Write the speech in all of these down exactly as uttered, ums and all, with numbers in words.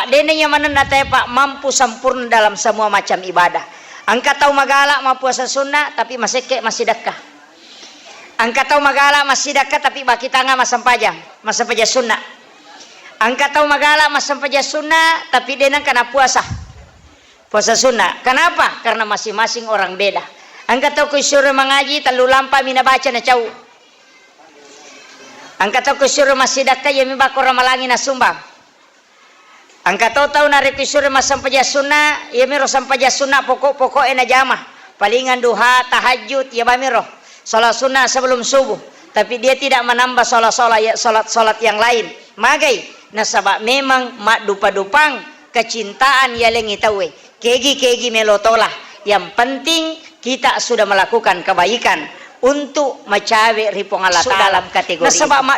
De'na iya manenna taepa mampu sempurna dalam semua macam ibadah. Engka tau magala mappuasa sunna, tapi masekke massidekka. Engka tau magala massidekka, tapi bakitanga massempajang, massempajang sunna. Engka tau magala massempajang sunna, tapi de' nengka nappuasa. Puasa sunna. Kenapa? Karena masing-masing orang beda. Engka tau ku isuro mangaji, tellu lampa mi nabaca nacau. Engka tau ku isuro massidekka, iya mi bako ramalangi nasumbang. Engka to tau narekko isuro massempajang sunna, iya miro sempajang sunna pokok-pokok e najama. Palingan duha, tahajud, iya bamiro. Salat sunna sebelum subuh. Tapi dia tidak menambah salat-salat, salat-salat yang lain. Magai? Nasaba memang maddupa-dupang kecintaan yalengi tauwe. Kegi-kegi melo tola. Yang penting kita sudah melakukan kebaikan untuk macawe ri Puang Allah Taala. Dalam kategori. Nasaba ma-,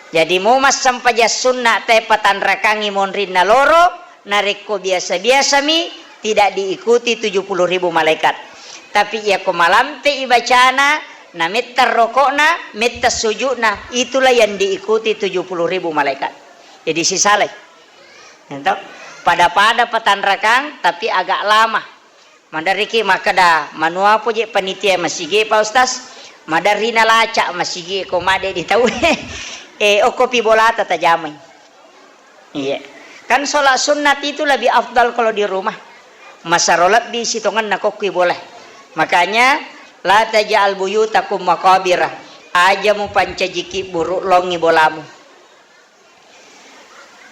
jadi mo massempajang sunna tae patanrakangi monrinna loro, narekko biasa-biasami tidak diikuti tujuh puluh ribu malaikat. Tapi iyako malampe ibacana, na metta rokokna, metta sujudna, itulah yang diikuti tujuh puluh ribu malaikat. Jadi sisalai. Ento? Pada-pada patanrakang, tapi agak lama. Maderriki makkeda, manuapo je panitia masigi, Pak Ustaz? Maderri nalaca masigi ko made di tau. Eh, okkopi bolata tajamai. Iya. Kan sholat sunat itu lebih afdal kalau di rumah. Masaro lebbi sitongenna kokkui bola. Makanya, la taj'al buyutakum maqabira. Aja mupancajiki buru longi bolamu.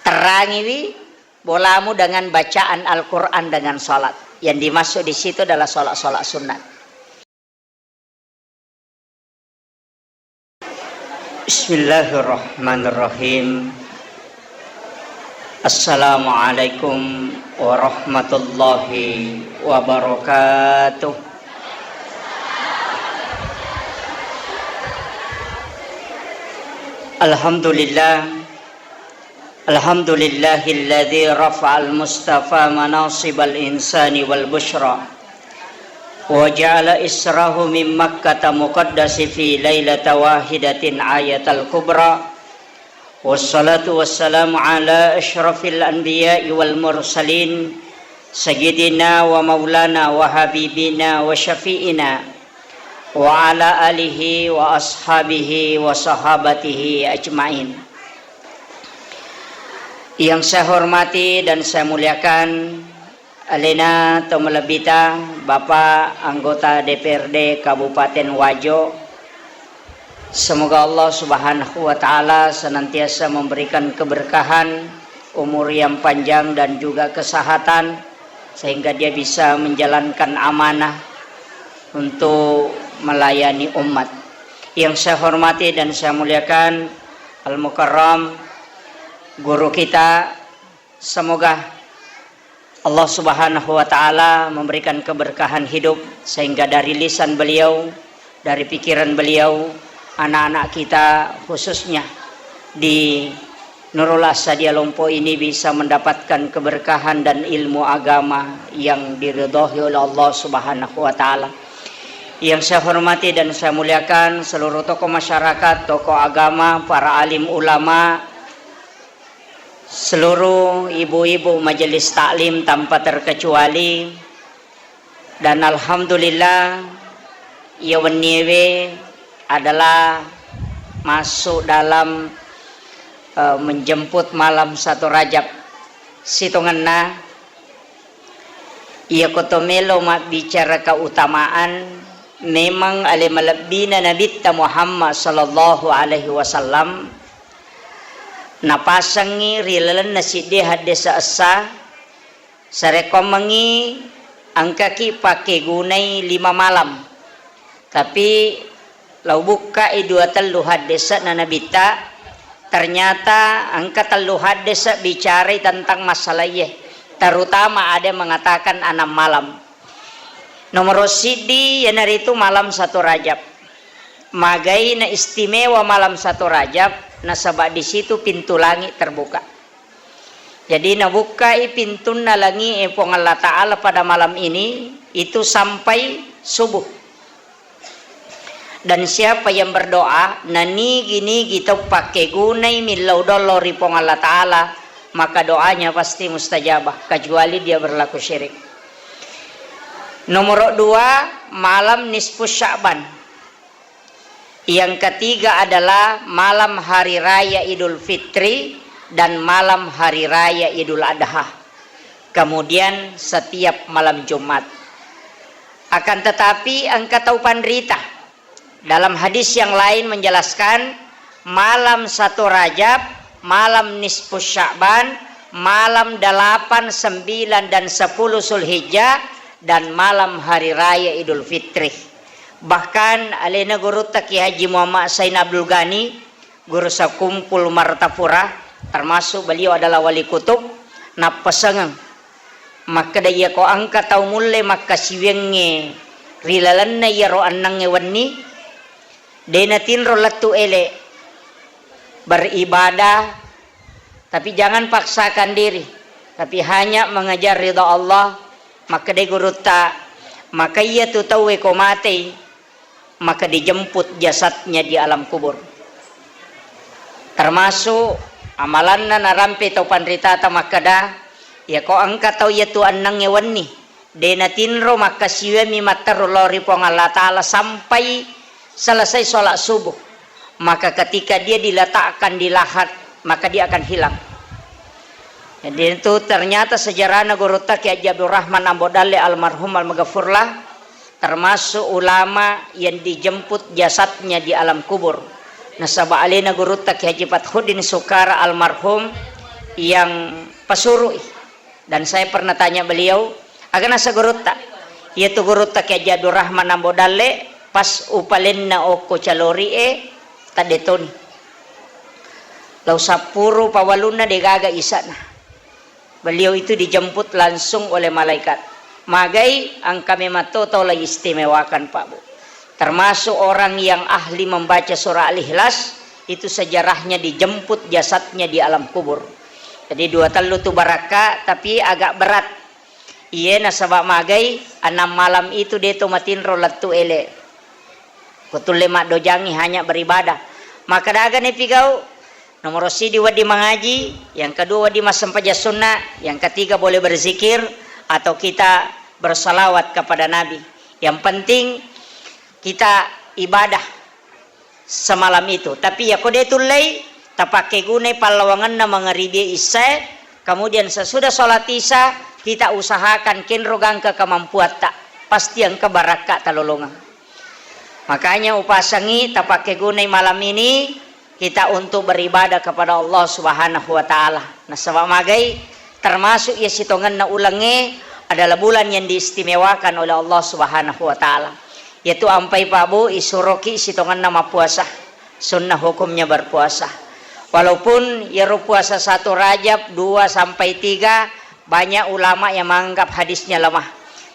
Terangiwi bolamu dengan bacaan Al-Quran, dengan salat. Yang dimaksud di situ adalah salat-salat sunat. Bismillahirrahmanirrahim. Assalamualaikum warahmatullahi wabarakatuh. Alhamdulillah. Alhamdulillahilladzi rafa'al mustafa manasibal insani wal busyra, wa ja'ala israhu min Makkata muqaddasi fi lailata wahidatin ayatal kubra. Wassalatu wassalamu ala asyrafil anbiya'i wal mursalin, sayyidina wa maulana wa habibina wa syafi'ina, wa ala alihi wa ashabihi wa sahabatihi ajmain. Yang saya hormati dan saya muliakan, alena to malebbita, Bapak anggota D P R D Kabupaten Wajo. Semoga Allah Subhanahu wa Ta'ala senantiasa memberikan keberkahan, umur yang panjang, dan juga kesehatan, sehingga dia bisa menjalankan amanah untuk melayani umat. Yang saya hormati dan saya muliakan, Al-Mukarram, guru kita, semoga Allah Subhanahu wa Ta'ala memberikan keberkahan hidup, sehingga dari lisan beliau, dari pikiran beliau, anak-anak kita khususnya di Nurul Asadia Lompo ini bisa mendapatkan keberkahan dan ilmu agama yang diridhoi oleh Allah Subhanahu wa Ta'ala. Yang saya hormati dan saya muliakan seluruh tokoh masyarakat, tokoh agama, para alim ulama, seluruh ibu-ibu majelis taklim tanpa terkecuali, dan alhamdulillah, iya wenniewe adalah masuk dalam, eh, menjemput malam satu Rajab. Sitongenna, iyako to melo mabbicara keutamaan, memang ale malebbina Nabitta Muhammad sallallahu alaihi wasallam napasengngi ri lalenna siddi haddese essa, sarekkoammengngi engkaki pakkegunai lima malam. Tapi lao bukkai dua tellu haddese'na Nabitta, ternyata engka tellu haddese bicarai tentang masalah iye, terutama ada yang mengatakan enam malam. Nomoro siddi iyanaritu malam satu Rajab. Magai na istimewa malam satu Rajab, nasaba di situ pintu langit terbuka. Jadi nabukkai pintunna langi'e Puang Allah Ta'ala pada malam ini itu sampai subuh. Dan siapa yang berdoa, nanigi-nigi tau pakkegunai millau dollo ri Puang Allah Ta'ala, maka doanya pasti mustajabah, kecuali dia berlaku syirik. Nomor dua, malam nisfu Sya'ban. Yang ketiga adalah malam hari raya Idul Fitri dan malam hari raya Idul Adha. Kemudian setiap malam Jumat. Akan tetapi engka tau panrita. Dalam hadis yang lain menjelaskan, malam satu Rajab, malam nisfu Sya'ban, malam delapan, sembilan, dan sepuluh Zulhijjah, dan malam hari raya Idul Fitri. Bahkan alena Gurutta Kiai Haji Muhammad Sain Abdul Ghani, Guru Sekumpul Martapura, termasuk beliau adalah wali kutub, nappasengeng makkeda, iyako engka tau mulle makkasiwiangnge ri lalenna iyaro ennengnge wenni, de natinro lettu ele beribadah, tapi jangan paksakan diri, tapi hanya mengejar ridha Allah. Makkedai Gurutta, maka iyatu tauwe ko matei, maka dijemput jasadnya di alam kubur. Termasuk amalanna narampe tau panritata makkeda, iyako engka tau iyatu ennengnge wenni, de natinro makkasiwiammi matteru lao ri Puang Allah Ta'ala sampai selesai sholat subuh, maka ketika dia diletakkan di lahat, maka dia akan hilang. Jadi itu ternyata sejarahna Gurutta Kiai Haji Abdurrahman Ambo Dalle almarhum almaghfurlah, termasuk ulama yang dijemput jasadnya di alam kubur. Nasaba alena Gurutta Kiai Haji Fathuddin Sukara almarhum yang pasuru'i. Dan saya pernah tanya beliau, aga nasa Gurutta? Iyatu Gurutta Kiai Haji Abdurrahman Ambo Dalle, pas upalenna okko calori'e, tadde toni. Lau sappuru pawalunna degaga isana. Beliau itu dijemput langsung oleh malaikat. Magai, engka memang to tau la istimewakan, Pak Bu. Termasuk orang yang ahli membaca surah Al-Ikhlas, itu sejarahnya dijemput jasadnya di alam kubur. Jadi dua tellu tu barakka, tapi agak berat. Iye nasaba magai, enam malam itu de to matinro lettu ele. Kutulle maddojangi hanya beribadah. Maka daga ne pigau, nomor sidi wedding mangaji, yang kedua wedding massempajang sunnah, yang ketiga boleh berzikir atau kita bersalawat kepada Nabi. Yang penting kita ibadah semalam itu. Tapi yako de tullei, tapake gunai pallawangenna mangaribi isya, kemudian sesudah sholat isya, kita usahakan kenro gangka kemampuatta. Pasti engka barakka talolongeng. Makanya upasangi tapake gunai malam ini kita untuk beribadah kepada Allah Subhanahu wa Ta'ala. Nasaba magai, termasuk iya sitongenna ulengnge adalah bulan yang diistimewakan oleh Allah Subhanahu wa Ta'ala. Yaitu ampai Pak Bu, isuroki sitongenna mappuasa. Sunnah hukumnya berpuasa. Walaupun yaro puasa satu Rajab, dua sampai tiga, banyak ulama yang menganggap hadisnya lemah.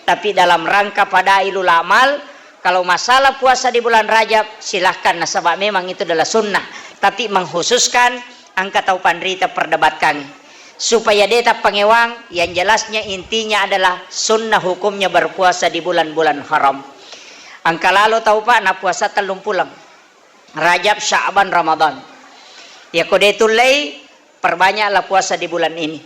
Tapi dalam rangka fadailul amal, kalau masalah puasa di bulan Rajab, silahkan, nasaba memang itu adalah sunnah. Tapi mengkhususkan engka tau panrita perdebatkan. Supaya de tappangewang, yang jelasnya intinya adalah sunnah hukumnya berpuasa di bulan-bulan haram. Engka lalo tau, Pak, napuasa tellung pulang. Rajab, Sya'ban, Ramadan. Yako de tullei, perbanyaklah puasa di bulan ini.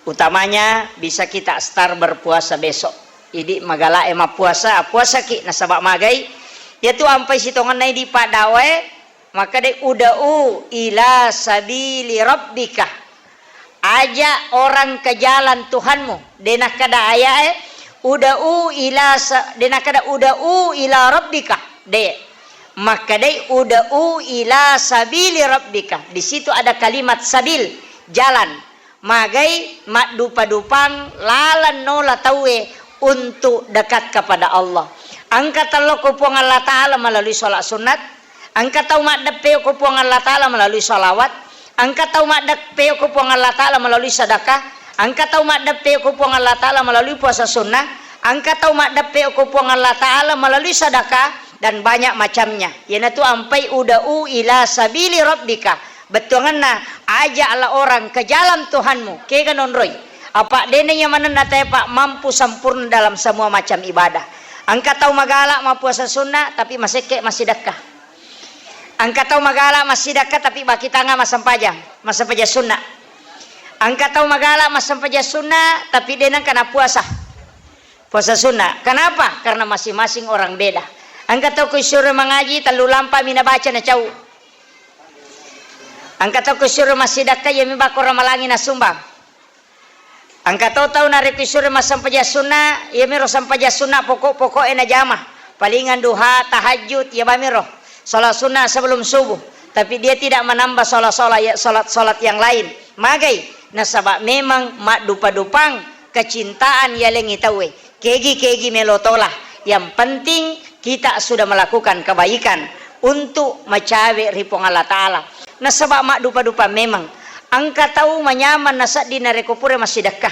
Utamanya bisa kita start berpuasa besok. Idi magala e mappuasa, puasaki nasaba magai. Yatu ampai sitongenna idi paddawae, maka de uda'u ila sabili rabbika. Ajak orang ke jalan Tuhanmu. De nakkeda ayae, uda'u ila sa-, de nakkeda uda'u ila rabbika. De. Makkedai uda'u ila sabili rabbika. Di situ ada kalimat sabil, jalan. Magai maddupa-dupang laleng nola tauwe untuk dekat kepada Allah. Engka tello ko Puang Allah Ta'ala melalui sholat sunat, engka tau maddeppe ko Puang Allah Ta'ala melalui sholawat, engka tau maddeppe ko Puang Allah Ta'ala melalui sedekah, engka tau maddeppe ko Puang Allah Ta'ala melalui puasa sunnah, engka tau maddeppe ko Puang Allah Ta'ala melalui sedekah, dan banyak macamnya. Iyanatu ampai uda'u ila sabili rabbika. Bettuangenna, ajaklah orang ke jalan Tuhanmu. Kega nonroi. Apa dena iya manenna tae, Pak, mampu sempurna dalam semua macam ibadah. Engka tau magala mappuasa sunnah, tapi masekke massidekka. Engka tau magala massidekka, tapi bakitanga massempajang, massempajang sunnah. Engka tau magala massempajang sunna, tapi de nengka napuasa. Puasa sunna. Kenapa? Karena masing-masing orang beda. Engka tau ku isuro mangaji, tellu lampa mi nabaca nacau. Engka tau ku isuro massidakka, iya mi bako ramalangi nasumbang. Engka to tau narekko isuro massempajang sunna, iyamiro sempajang sunna pokok-pokok e najama. Palingan duha, tahajud, iya bamiro. Sholat sunnah sebelum subuh. Tapi dia tidak menambah sholat-sholat, ya, sholat-sholat yang lain. Magai, nasaba memang maddupa-dupang kecintaan yalengi tauwe. Kegi-kegi melo tola. Yang penting kita sudah melakukan kebaikan untuk macawe ri Puang Allah Ta'ala. Nasaba maddupa-dupa memang. Engka tau manyameng nasedding narekko pura massidekka.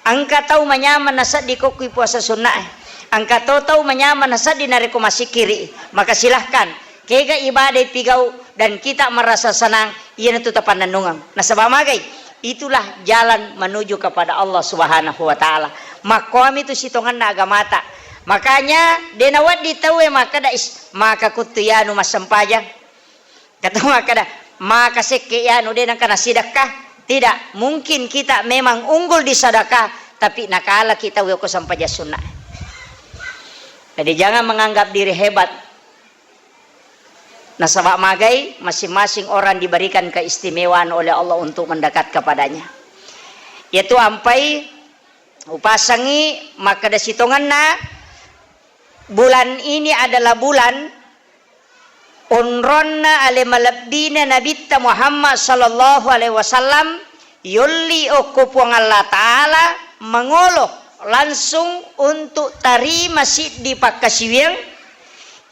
Engka tau manyameng nasedding ko kui puasa sunnae. Engka to tau manyameng nasedding narekko massikkiri. Maka silahkan, kega ibadah pigau dan kita merasa senang, iyanatu tapannennungeng. Nasaba magai, itulah jalan menuju kepada Allah Subhanahu wa Ta'ala. Makkoami tu sitongenna agamata. Makanya, de nawedding tauwe makkeda, "Is, maka kuttu yanu massempajang." Kata makkeda, "Maka sekke yanu de nengka nasidekka." Tidak, mungkin kita memang unggul di sedekah, tapi nakalaki tauwe ko sempajang sunna. Jadi jangan menganggap diri hebat. Nasaba magai, masing-masing orang diberikan keistimewaan oleh Allah untuk mendekat kepadanya. Yaitu ampai upasangi makkeda sitongenna, bulan ini adalah bulan onronna ale malebbina Nabitta Muhammad sallallahu alaihi wasallam, yolli okko Puang Allah Ta'ala mangolo langsung untuk tarima siddi pakkasiwiang,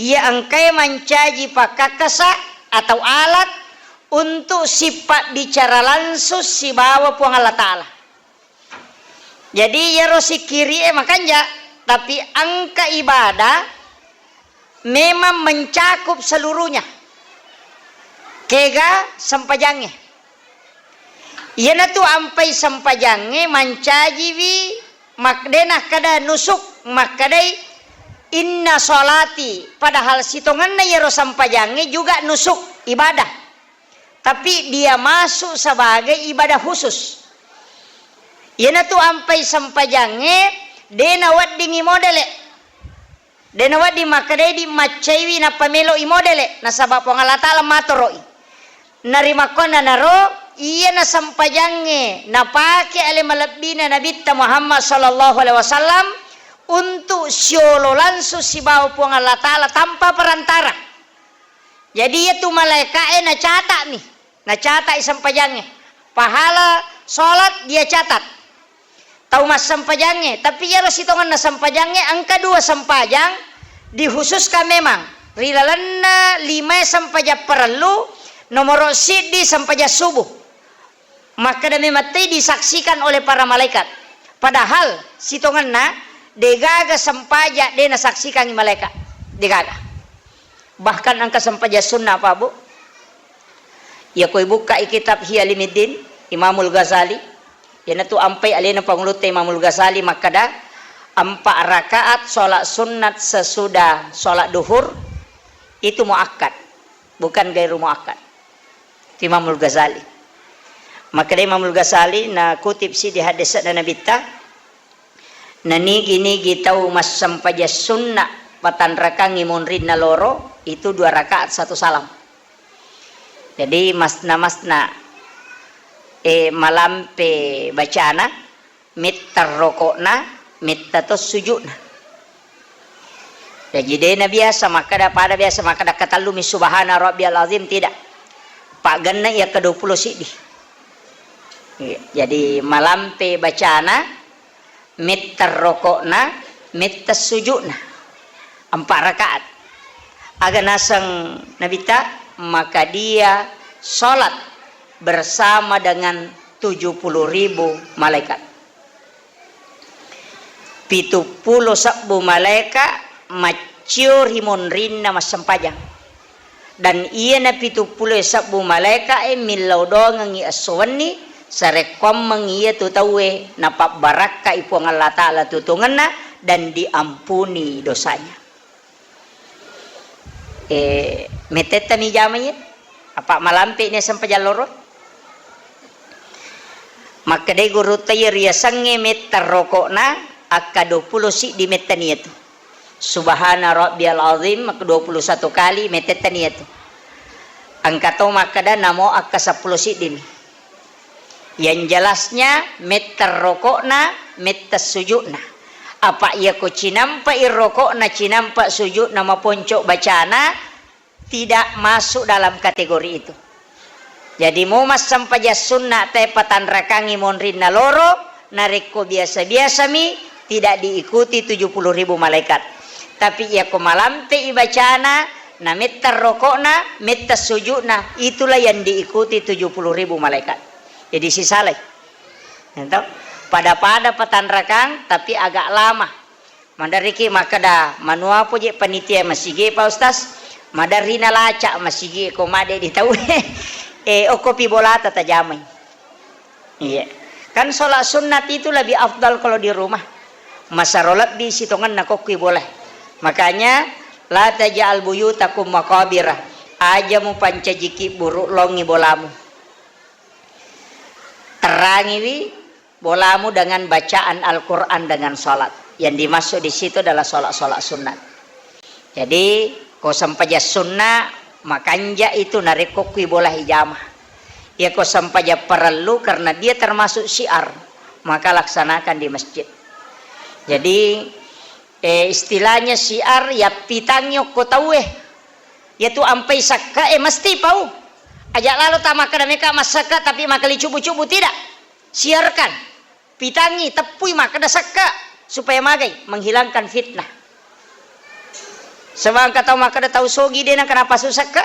iya engkae mancaji pakkakkasa atau alat untuk sipabbicara langsung sibawa Puang Allah Ta'ala. Jadi, iyaro sikkiri e makanja, tapi engka ibadah memang mencakup seluruhnya. Kega sempajangnge. Iyanatu ampai sempajangnge mancajiwi mak-, de nakkeda nusuk, makkedai, "Inna sholati," padahal sitongenna iyaro sempajangnge juga nusuk, ibadah. Tapi dia masuk sebagai ibadah khusus. Iyanatu ampai sempajangnge, de naweddingi modele. De nawedding makkedai di maccaiwi nappa melo i modele. Nasaba Puang Allah Ta'ala matoroi. Narimakkuannanaro, iyana sempajangnge napake ale malebbina Nabitta Muhammad sallallahu alaihi wasallam untuk siolo langsung sibawa Puang Allah Ta'ala tanpa perantara. Jadi, iyatu malaeka'e nacata'mi, nacata'i sempajangnge. Pahala sholat dia catat. Tau massempajangnge, tapi iyaro sitongenna sempajangnge engka dua sempajang dikhususkan memang. Ri lalenna limae sempajang parellu, nomoro siddi sempajang subuh. Makkeda memettai disaksikan oleh para malaikat. Padahal sitongenna degaga sempaja de nasaksikangi malaikat. Degaga. Bahkan engka sempajang sunna, Pak, Bu. Iya ko ibukkai kitab Ihya Ulumuddin, Imamul Ghazali. Iyanatu ampai alena pangulutta Imamul Ghazali makkeda, empat rakaat sholat sunnat sesudah sholat duhur itu muakkad, bukan gairu muakkad. Itu Imamul Ghazali. Makkeda Imamul Ghazali, nakutip siddi haddese'na Nabitta, nanigi-nigi tau massempajang sunna patanrakangngi monrinna loro, itu dua rakaat satu salam. Jadi masna-masna, eh, malampe bacana, metta roko'na, metta to sujudna. Jaji de nabiasa makkeda, pada biasa makkeda katellumi subhana rabbiyal azim, tidak. Paggenna iya ke dua puluh siddi. Iya, jadi malampe bacana, metta roko'na, metta sujudna. Empat rakaat. Aga naseng Nabitta, maka dia sholat bersama dengan tujuh puluh ribu malaikat. Pitu pulo sebbu malaeka maccio ri monrinna massempajang. Dan iyana pitu pulo sebbu malaeka e millau doangengngi esso wenni, sarekkoammeng iyatu tauwe napabbarakkai Puang Allah Ta'ala tutungenna dan diampuni dosanya. Eh, metetta mi jama iye? Apa malampe ni sempajang loro? Makkedai gurutta, iya riasengnge metta rokokna, akka duappulo siddi metta niatu. Subhana rabbiyal azim, makka duappulo satu kali metta niatu. Engka to makkeda namo akka seppulo siddimi. Yang jelasnya metta rokokna, metta sujukna. Apa iyako cinampai rokokna, cinampa sujukna, maponco bacana, tidak masuk dalam kategori itu. Jadi, mu massempajang sunna te patanrakangi monrinna loro, narekko biasa-biasami, tidak diikuti tujuh puluh ribu malaikat. Tapi iyako malampe i bacana, na metta rokokna, metta sujukna, itulah yang diikuti tujuh puluh ribu malaikat. Jadi, sisalai. Ento? Pada-pada patanrakang, tapi agak lama. Maderriki makkeda, manuapo je panitia masigi, Pak Ustaz? Maderri nalaca masigi ko made di tau. Eh, okkopi bolata tajamai. Iya. Kan sholat sunat itu lebih afdal kalau di rumah. Masaro lebbi sitongenna kokkui bola. Makanya, la taj'al buyutakum maqabira. Aja mupancajiki buru longi bolamu. Terangiwi bolamu dengan bacaan Al-Quran, dengan sholat. Yang dimaksud di situ adalah sholat-sholat sunat. Jadi, ko sempajang sunna, makanja itu narekko kui bola hijama. Ya, ko sempajang parellu, karena dia termasuk syiar, maka laksanakan di masjid. Jadi, eh, istilahnya syiar, ya, pitangi okko tauwe. Ya tu ampai sakka, eh, mesti pau. Aja lalo ta makkeda meka massakka, tapi makkali cubu-cubu, tidak. Siarkan. Pitangi, teppui makkeda sakka, supaya magai, menghilangkan fitnah. Sebab engka tau makkeda tau sogi dena kenapa su sakka?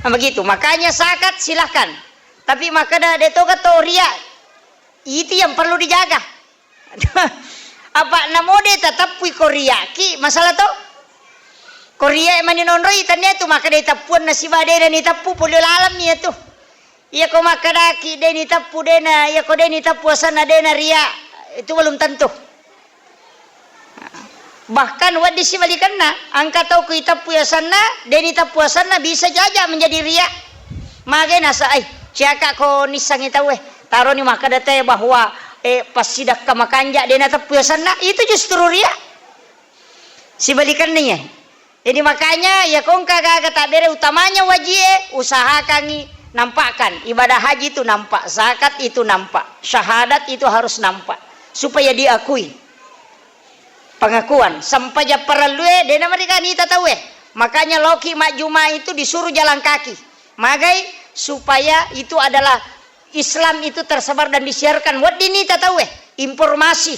Nah, begitu. Makanya zakat silahkan. Tapi makkeda de toga to ria, itu yang perlu dijaga. Apa namo de tateppui ko riaki masalah to? Ko ria mani nonroi tania tu makkeda teppuanna siba dena ni teppu polio laleng iya tu. Iya ko makkedaki deni teppu dena, iya ko deni teppu asanna dena ria, itu belum tentu. Bahkan wedding sibalikanna, engka tau kui teppu asanna, deni teppu asanna bisa jaja menjadi ria. Mage nasa, ai, ciaka ko nissangi tauwe, taroni makkeda te bahwa, eh, passidakka makanja dena teppu asanna, itu justru ria. Sibalikanna iya. Jadi makanya, ya, ko engka gaga tabbere, utamanya wajie, usahakangi nampakkan. Ibadah haji itu nampak, zakat itu nampak, syahadat itu harus nampak supaya diakui. Pengakuan, sempajang parellue, dena mereka nita tauwe. Makanya loki majjuma itu disuruh jalan kaki. Magai supaya itu adalah Islam itu tersebar dan disiarkan. Wedding nita tauwe, informasi.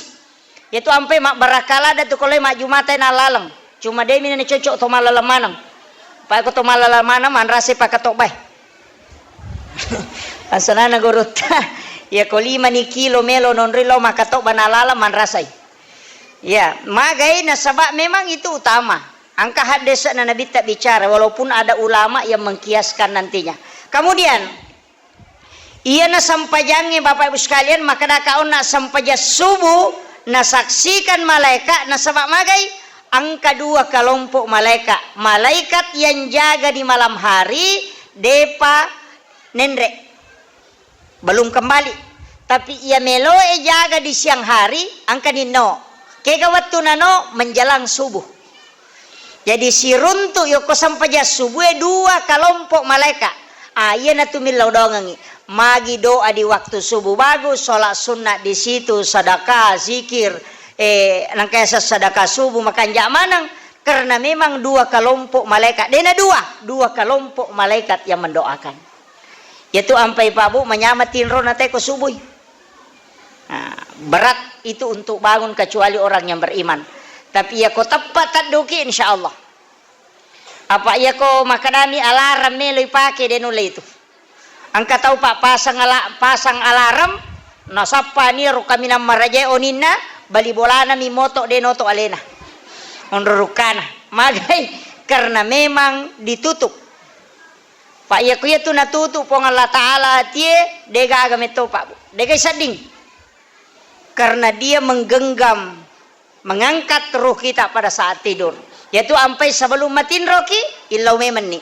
Yatu ampe mabbarakala ada tu kolai majjumata na laleng. Cuma demi na cocok to malaleng maneng. Pa ko to malaleng maneng manrasai pakatobbae. Asanana gurutta. Ya ko lima ni kilo melo nonri lo makatobba na laleng manrasai. Ya, magai nasaba memang itu utama. Engka haddese na Nabitta bicara, walaupun ada ulama yang mengkiaskan nantinya. Kemudian, iyana sempajangnge, Bapak Ibu sekalian, makkedaka onna sempajang subuh, nasaksikan malaika, nasaba magai, engka dua kelompok malaika. Malaikat yang jaga di malam hari, depa nenre. Belum kembali. Tapi iya meloe jaga di siang hari, engka ninno. Kega wettu nano menjelang subuh. Jadi siruntu yokko sempajang subue dua kelompok malaika. Ah, iya natu millau dongengi. Magi doa di waktu subuh bagus, sholat sunnah di situ, sedekah, zikir, eh, nangkaya sedekah subuh, makanja maneng. Karena memang dua kelompok malaika. Dena dua, dua kelompok malaikat yang mendoakan. Yatu ampai Pak Bu, manyama tinro na teko subui. Nah, berat itu untuk bangun kecuali orang yang beriman. Tapi ya ko teppa tadduki, insya Allah. Apa ya ko makadami alarm melo ipake de nulle itu. Engka tau Pak pasang ala-, pasang alarm, nasappa ni ro kaminang marajae oninna, bali bolana mi moto de noto alena. Onro rukkana. Magai karena memang ditutup. Pak, iya ku iya tu natutu Puang Allah Ta'ala atie, de gaga metto, Pak, Bu. De gai sedding. Karena dia menggenggam, mengangkat ruh kita pada saat tidur. Yaitu ampai sebelum matinroki, illau memenni.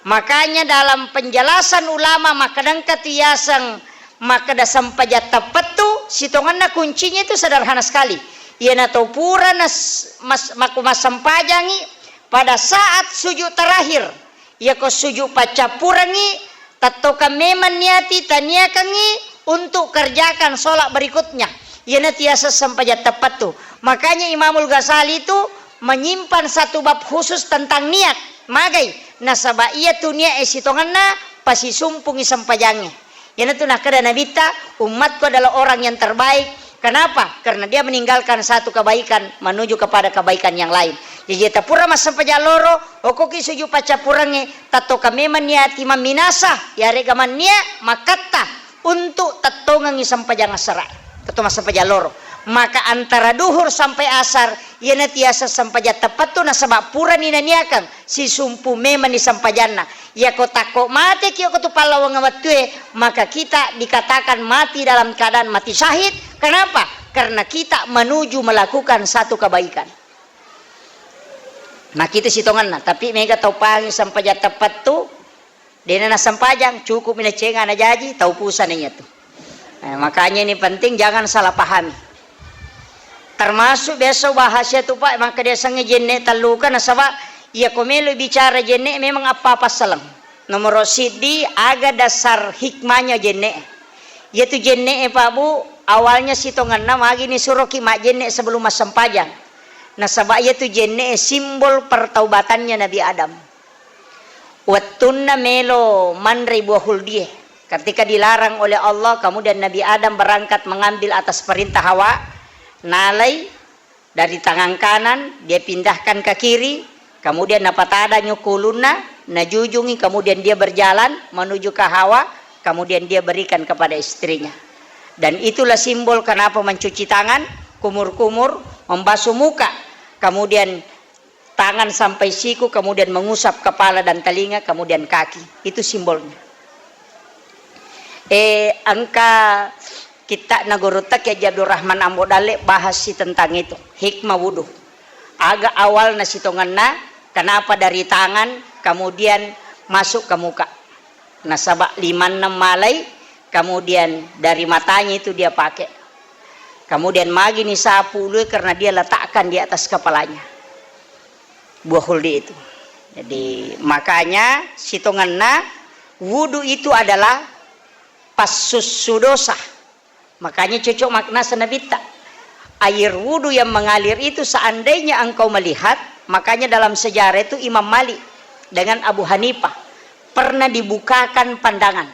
Makanya dalam penjelasan ulama, makkedangka tu yaseng Makkeda sempajang teppettu, sitongenna kuncinya itu sederhana sekali. Iyanatu pura nas-, mas-, makku massempajangi pada saat sujud terakhir. Iyako sujud paccappurengngi, tettokang memang niati taniakengngi untuk kerjakan sholat berikutnya. Iyanatu yaseng sempajang teppettu. Makanya Imamul Ghazali itu menyimpan satu bab khusus tentang niat. Magai? Nasaba iyatu niat e sitongenna pasisumpungi sempajangnge. Iyanatu nakkeda Nabitta, "Umatku adalah orang yang terbaik." Kenapa? Karena dia meninggalkan satu kebaikan menuju kepada kebaikan yang lain. Jaji tapura massempajang loro, okkoki sujud paccappurengnge, tettokang memang niati mamminasa, yarega manniat makkatta untuk tettongengngi sempajang assara. Tetto massempajang loro. Maka antara duhur sampai asar, iyanatu yaseng sempajang teppettu nasaba purani naniakeng, sisumpu memanni sempajanna. Iyako takko mateki okko tu pallawang wettue, maka kita dikatakan mati dalam keadaan mati syahid. Kenapa? Karena kita menuju melakukan satu kebaikan. Makita sitongenna, tapi mega tau pangi sempajang teppettu, dena nassempajang, cukup mi nacenga najaji, tau pusana iyatu. Eh, makanya ini penting, jangan salah pahami. Termasuk biasa bahas iyatu, Pak, makkeda sengnge jenne telluka, nasaba iyako melo bicara jenne memang apa passaleng. Nomoro siddi, aga dasar hikmahnya jenne. Iyatu jenne, Pak Bu, awalnya sitongenna magi nisuroki majjenne sebelum massempajang. Nasaba iyatu jenne simbol pertaubatannya Nabi Adam. Wettunna melo manrei buah huldie, ketika dilarang oleh Allah, kemudian Nabi Adam berangkat mengambil atas perintah Hawa, nalai dari tangan kanan, dia pindahkan ke kiri, kemudian napatada nyukku ulunna, najujungi, kemudian dia berjalan menuju ke Hawa, kemudian dia berikan kepada istrinya. Dan itulah simbol kenapa mencuci tangan, kumur-kumur, membasuh muka, kemudian tangan sampai siku, kemudian mengusap kepala dan telinga, kemudian kaki. Itu simbolnya. Eh, engka kitta'na Gurutta Kiai Haji Abdurrahman Ambo Dalle bahas si tentang itu, hikmah wudu. Aga awalna sitongenna, kenapa dari tangan, kemudian masuk ke muka. Nasaba limanna malai, kemudian dari matanya itu dia pakai. Kemudian magi ni sapu ulue karena dia letakkan di atas kepalanya buah huldi itu. Jadi, makanya sitongenna wudu itu adalah passussu dosa. Makanya cocok makna senabitta. Air wudu yang mengalir itu seandainya engkau melihat, makanya dalam sejarah itu Imam Malik dengan Abu Hanifah pernah dibukakan pandangan.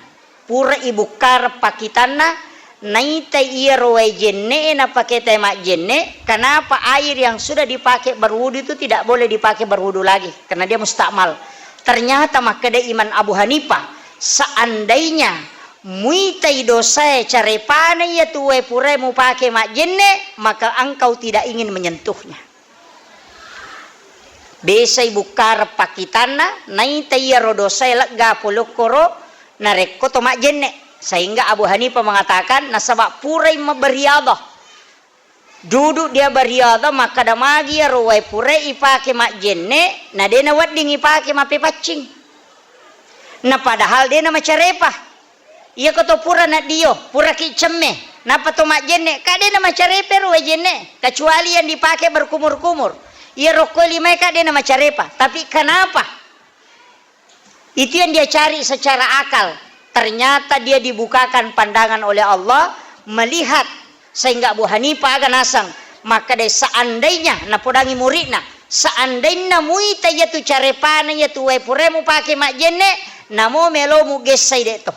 Pura ibukkareng pakkitanna, naitai iyaro wae jenne'e napaketa majjenne, kenapa air yang sudah dipakai berwudu itu tidak boleh dipakai berwudu lagi? Karena dia mustakmal. Ternyata makkeda Imam Abu Hanifah, seandainya muitai dosae carepana iyatu wae purae mupake majjenne, maka engkau tidak ingin menyentuhnya. Besai bukkareng pakkitanna, naita iyaro dosae legga pole okkoro narekko to majjenne. Sehingga Abu Hanifah mengatakan, nasaba purai ma-, beriadah. Duduk dia beriadah, makkeda magi iyaro wae purai ipake majjenne, na de nawedding ipake mappepaccing. Na padahal de namacarepa. Iyako to pura naddio, puraki cemme, nappa to majjenne, ka de namacarepa ero wae jenne, kecuali yang dipakai berkumur-kumur. Iyaro okko limae ka de namacarepa. Tapi kenapa? Itu yang dia cari secara akal. Ternyata dia dibukakan pandangan oleh Allah, melihat. Sehingga Abu Hanifah aga naseng, makkeda seandainya, napodangi muridna, seandainya muita iyatu carepana iyatu wae purae mupake majjenne, namo melo mugessai de to.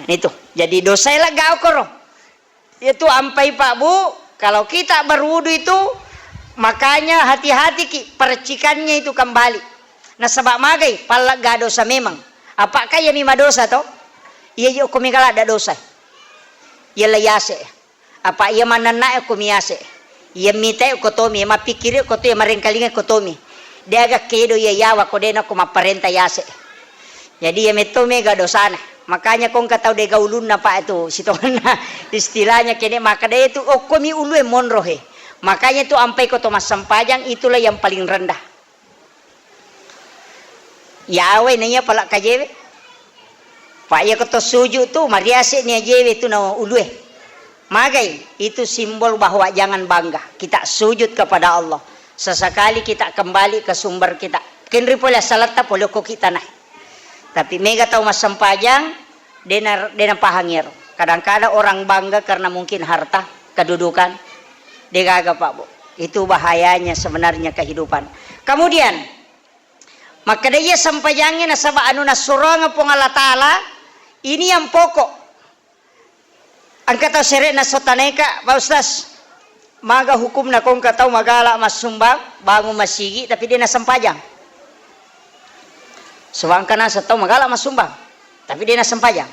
Itu. Jadi dosae lega okkoro. Itu ampai Pak Bu, kalau kita berwudu itu, makanya hati-hati ki percikannya itu kembali. Nasaba magai, pallegga dosa memang. Apa kaya mi madosa to? Iya, iya, okko mi kala ada dosa. Iya la yase. Apa iya manennae okko mi yase. Iya mitae okko tomi, iya mappikkiri okko to, iya marengkalinga okko tomi. Deaga kedo iya yawa ko de nakko mapparenta yase. Jadi iya metto mega dosana. Makanya ko engka tau dega ulunna, Pak, itu sitongenna istilahnya kene makkeda itu okko mi ulue monro he. Makanya itu ampai ko to massempajang itulah yang paling rendah. Yawai naiya pala kajewe. Pak, iya ko to sujud tu, mariase ni ajewe tu na ulue. Magai, itu simbol bahwa jangan bangga. Kita sujud kepada Allah. Sesekali kita kembali ke sumber kita. Kenri pole saletta pole ko kita naik. Tapi mega tau massempajang, dena, dena pahang ero. Kadang-kadang orang bangga karena mungkin harta, kedudukan. Degaga, Pak, Bu. Itu bahayanya sebenarnya kehidupan. Kemudian, makkeda iya sempajangnge nasaba anu nassuroang Puang Allah Ta'ala, ini yang pokok. Engka tau sere'na sotaneka, Pak Ustaz, maga hukumna ko engka tau magala massumbang, bangun masigi, tapi de nasempajang. Sebab engka naseng tau magala massumbang, tapi de nasempajang.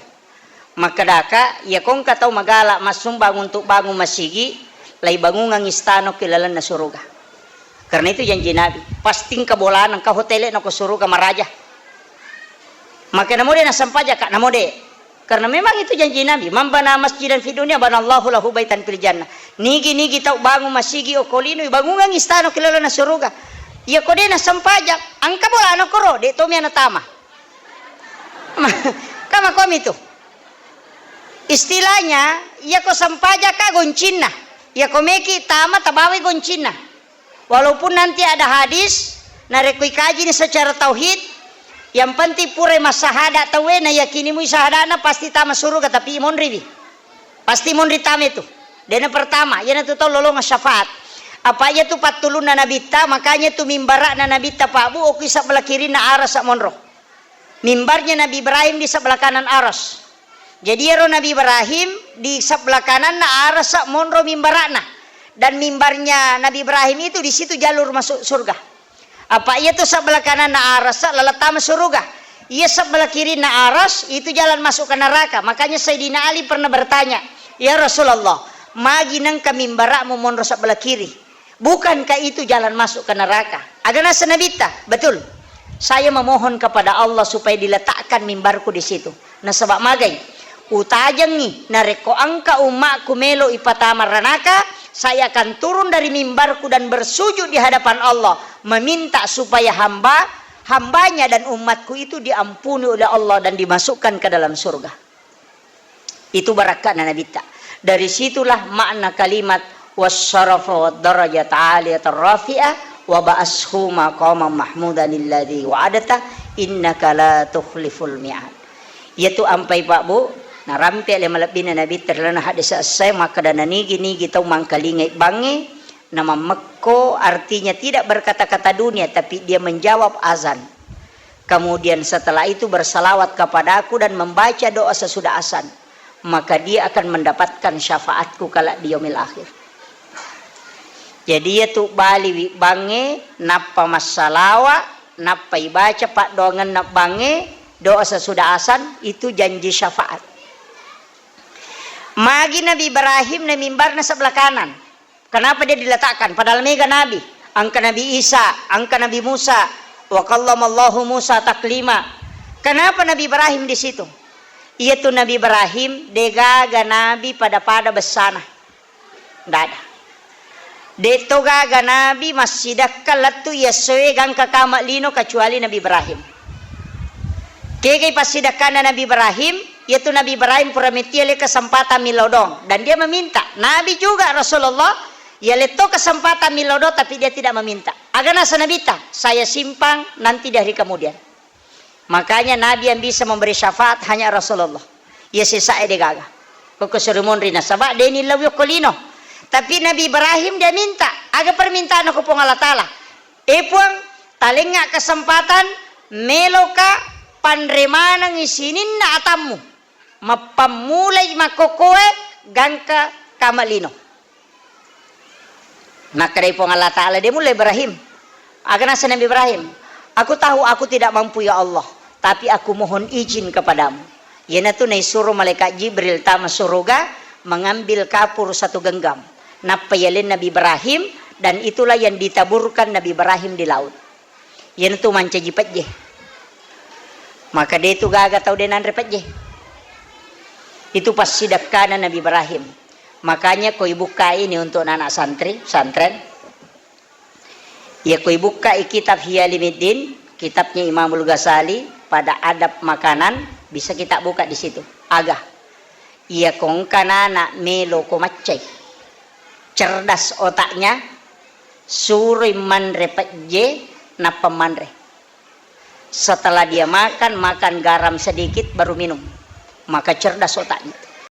Makkedaka, iya ko engka tau magala massumbang untuk bangun masigi, laibangungang istana ki lalenna suruga. Karena itu janji Nabi, pasti engka bolana, engka hotele na ko suruga maraja. Maka namo de nasempajang ka, namo de. Karena memang itu janji Nabi, "Man bana masjidan fid dunya banallahu lahu baitan fil jannah." Nigi-nigi tau bangun masigi okko lino, ibangungang istana ki lalenna suruga. Iya ko de nasempajang, engka bolana koro, de tomi ana tama. Kama komi tu. Istilahnya, iya ko sempajang ka goncinna. Iya ko meki tama tabawai goncinna. Walaupun nanti ada hadis, narekko ikajini secara tauhid, yang penting pura massahada tauwe, nayakini mui sahadana pasti tama suruga, tapi monriwi. Pasti monri tama itu. Dena pertama, iyanatu tau lolongang syafaat. Apa iyatu pattulunna Nabitta, makanya tu mimbara'na Nabitta, Pak Bu, okko sebelah kirinna arasa monro. Mimbarnya Nabi Ibrahim di sebelah kanan aras. Jadi ero Nabi Ibrahim di sebelah kananna arasa monro mimbara'na. Dan mimbarnya Nabi Ibrahim itu di situ jalur masuk surga. Apa iyatu sebelah kananna arasa laleng tama suruga. Iya sebelah kirinna aras itu jalan masuk ke neraka. Makanya Sayyidina Ali pernah bertanya, "Ya Rasulullah, magi nengka mimbara'mu monro sebelah kiri? Bukankah itu jalan masuk ke neraka?" Aga naseng Nabitta, "Betul. Saya memohon kepada Allah supaya diletakkan mimbarku di situ." Nasaba magai, utajengngi, narekko engka ummakku melo ipatama ranaka, saya akan turun dari mimbarku dan bersujud di hadapan Allah, meminta supaya hamba, hambanya dan umatku itu diampuni oleh Allah dan dimasukkan ke dalam surga. Itu barakka'na Nabitta. Dari situlah makna kalimat wassarafa wad darajat aliyatan rafi'ah wa ba'ashu maqaman mahmudan alladzi wa'adta innaka la tukhliful mi'ad. Iyatu ampai, Pak Bu, narampe le malebbina Nabitta ri lalenna hadis essai makkeda, nanigi-nigi tau mangkalingai bangnge, namammekko, artinya tidak berkata-kata dunia, tapi dia menjawab azan. Kemudian setelah itu bersalawat kepadaku dan membaca doa sesudah azan, maka dia akan mendapatkan syafaatku kelak di yaumil akhir. Jadi iyatu bali wibbangnge, nappa massalawa, nappa ibaca paddoangenna bangnge, doa sesudah azan, itu janji syafaat. Magi Nabi Ibrahim na mimbarna sebelah kanan. Kenapa dia diletakkan? Padahal mega nabi. Engka Nabi Isa, engka Nabi Musa. Wa kallamallahu Musa taklima. Kenapa Nabi Ibrahim di situ? Iyatu Nabi Ibrahim degaga nabi pada-pada bessana. Ndak ada. De'to gaga nabi massidakka lettu iyessoe gangka kama lino kecuali Nabi Ibrahim. Kegai passidakkanna Nabi Ibrahim, iyatu Nabi Ibrahim pura mettia le kesempatan millau doang. Dan dia meminta. Nabi juga Rasulullah, iya letto kesempatan millau doang, tapi dia tidak meminta. Aga naseng Nabitta, saya simpan nanti di hari kemudian. Makanya Nabi yang bisa memberi syafaat hanya Rasulullah. Iya sesa'e degaga. Koko suri monri nasaba de nillau yokko lino. Tapi Nabi Ibrahim dia minta, aga permintaan ko Puang Allah Ta'ala? E Puang, talengnga kesempatan, meloka panre manengngi sininna atammu. Mappammulai makkokkoe gangka kama lino. Nakkedai Puang Allah Ta'ala, de mulle Ibrahim. Aga naseng Nabi Ibrahim, "Aku tahu aku tidak mampu, ya Allah, tapi aku mohon izin kepadamu." Iyanatu naisuro malaikat Jibril tama suruga mengambil kapur satu genggam. Nappa yalen Nabi Ibrahim, dan itulah yang ditaburkan Nabi Ibrahim di laut. Iyanatu mancaji pejje. Maka de tu gaga tau de nanre pejje. Itu passidakkana Nabi Ibrahim. Makanya ko ibukka ini untuk anak santri, pesantren. Ya ko ibukka kitab Ihya Ulumuddin, kitabnya Imamul Ghazali pada adab makanan, Bisa kita buka di situ. Aga. Iya ko engka nana melo ko maccai. Cerdas otaknya, suroi manre pejje, nappa manre. Setelah dia makan, makan garam sedikit, baru minum. Maka cerdas otaknya.